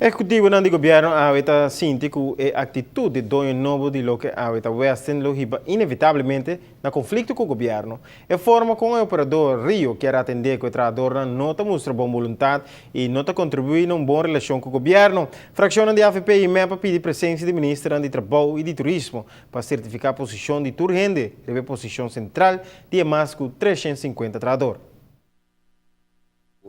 Ehecutivonan di gobierno awe ta sinti cu e actitud di doño nobo di loke awe ta Westin lo hiba inevitablemente na conflicto cu gobierno. E forma con e operador Rio kier atende cu e trahadornan no ta mustra bon boluntad y no ta contribui na un bon relacion cu gobierno. Fraccionnan di avp y mep a pidi presencia di ministernan di Trabou y di Turismo pa certifica posicion di tur hende riba e posicion central di e mas cu 350 trahador.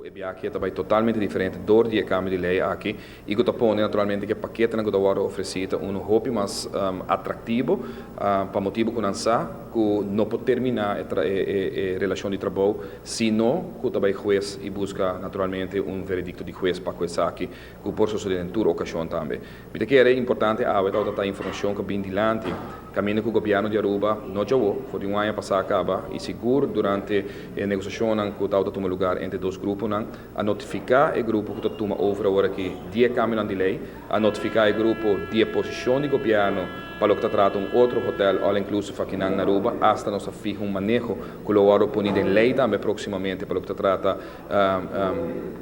E biahe ta bai totalmente diferente door di e cambio di ley aki y cu ta pone naturalmente cu e paketenan cu ta wordo ofreci ta uno hopi mas atractivo pa motibo cu nan sa cu no por termina e relacion di trabou sino cu ta bai huez y busca naturalmente un veredicto di huez pa cu esaki cu por sosode den tur ocasion tambe. Mi ta kere importante awe tabata ta informacion cu a bin dilanti caminda cu gobierno di Aruba no djawo for di un aña pasa caba y sigur durante e negociacionnan cu tabata tuma lugar entre dos gruponan a notifica e grupo cu ta tuma over awor aki di e cambionan di ley, a notifica e grupo di e posicion di gobierno pa loke ta trata un otro hotel all inclusive akinan na Aruba, hasta nos a fiha un maneho cu lo wordo poni den ley tambe proximamente pa loke ta trata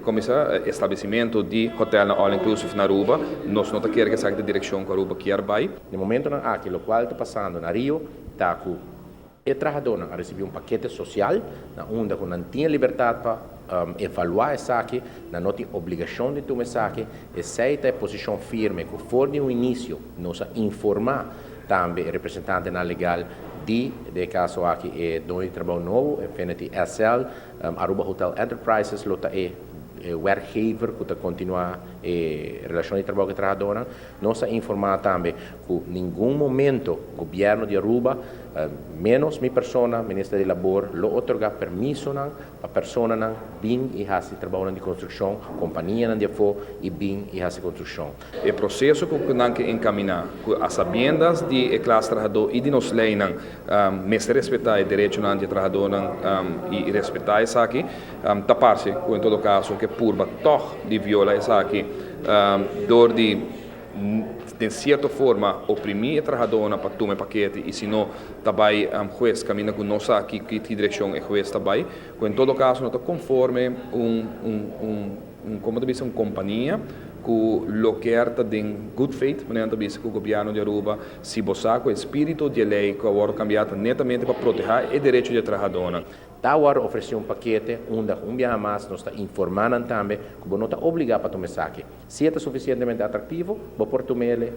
Cuminsa establecimento di hotelnan all inclusive na Aruba. Nos no ta kere cu esaki ta direccion cu Aruba kier bay. Den momentonan aki locual ta pasando na Rio ta cu e trahadornan a ricibi un pakete social na unda cu nan tin e libertad pa evalua esaki, nan no tin obligacion di tuma esaki. Esey ta e posicion firme cu for di un inicio nos a informa tambe e representantenan legal di, den e caso aki e doño di trabao nobo, Infinity SL, Aruba Hotel Enterprises lo ta e werkgever cu ta continua e relacion di trabao cu e trahadornan. Nos a informa tambe cu ningun momento Gobierno di Aruba, menos mi persona, Minister di Labor, lo otorga permisonan pa personanan bin y haci trabaonan di construccion, companianan di afo y bin y haci construccion. E proceso cu nan ke encamina, cu a sabiendas di e klas trahador y di nos leynan, mester respeta e derechonan di e trahadornan y respeta esaki, ta parce cu en todo caso ke purba toch di viola esaki door di den cierto forma oprimi e trahadornan pa tuma e pakete y si no ta bay huez caminda cu no sa ki direccion e huez ta bay, cu en todo caso no ta conforme un un como ta bisa un compania cu lo kier ta den good faith, manera nan ta bisa cu gobierno di Aruba, si bo sa cu e spirito di e ley cu a wordo cambia ta netamente pa proteha e derecho di e trahadornan. Ta wordo ofreci un pakete unda cu un biaha mas nos ta informa nan tambe cu bo no ta obliga pa tuma esaki. Si e ta suficientemente atractivo, bo por tumele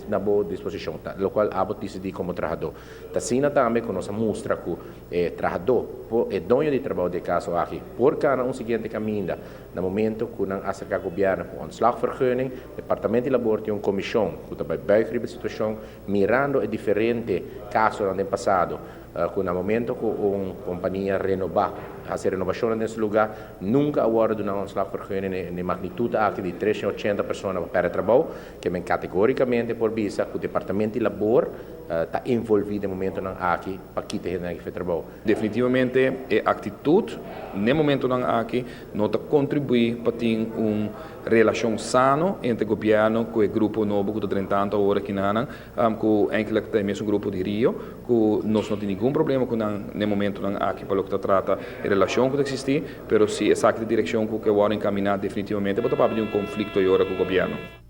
na bo disposicion, ta locual abo dicidi como trahador. Ta asina tambe cu nos a mustra cu E trahadó por, e doño di trabou di e kaso aki, por kana un siguiente kaminda na momento ku nan aserká gobièrnu ku ontslagvergunning. Departamento di Labor tin un komishon ku ta bai buig riba e situashon mirando e diferente kasonan den pasado ku na momento ku un kompania renobá, hasi renobashonnan den su lugá, nunka a wòrdu duna ontslagvergunning na e magnitut aki di 380 persona pa pèrdè trabou. Ke men kategórikamente por bisa ku Departamento di Labor ta envolví den momentonan aki pa kita hendenan aki for trabou. Definitivamente e aktitut n'e momentonan aki no ta kontribuí pa tin un relashon sano entre gobièrnu ku e grupo nobo ku ta drentando awor aki nanan, ku eindelijk ta e mesun grupo di Rio, ku nos no tin ningun problema ku nan n'e momentonan aki pa loke ta trata e relashon ku ta eksistí, pero si esaki ta e direkshon ku ke wòrdu enkaminá definitivamente bo ta papia di un konflikto ayora ku gobièrnu.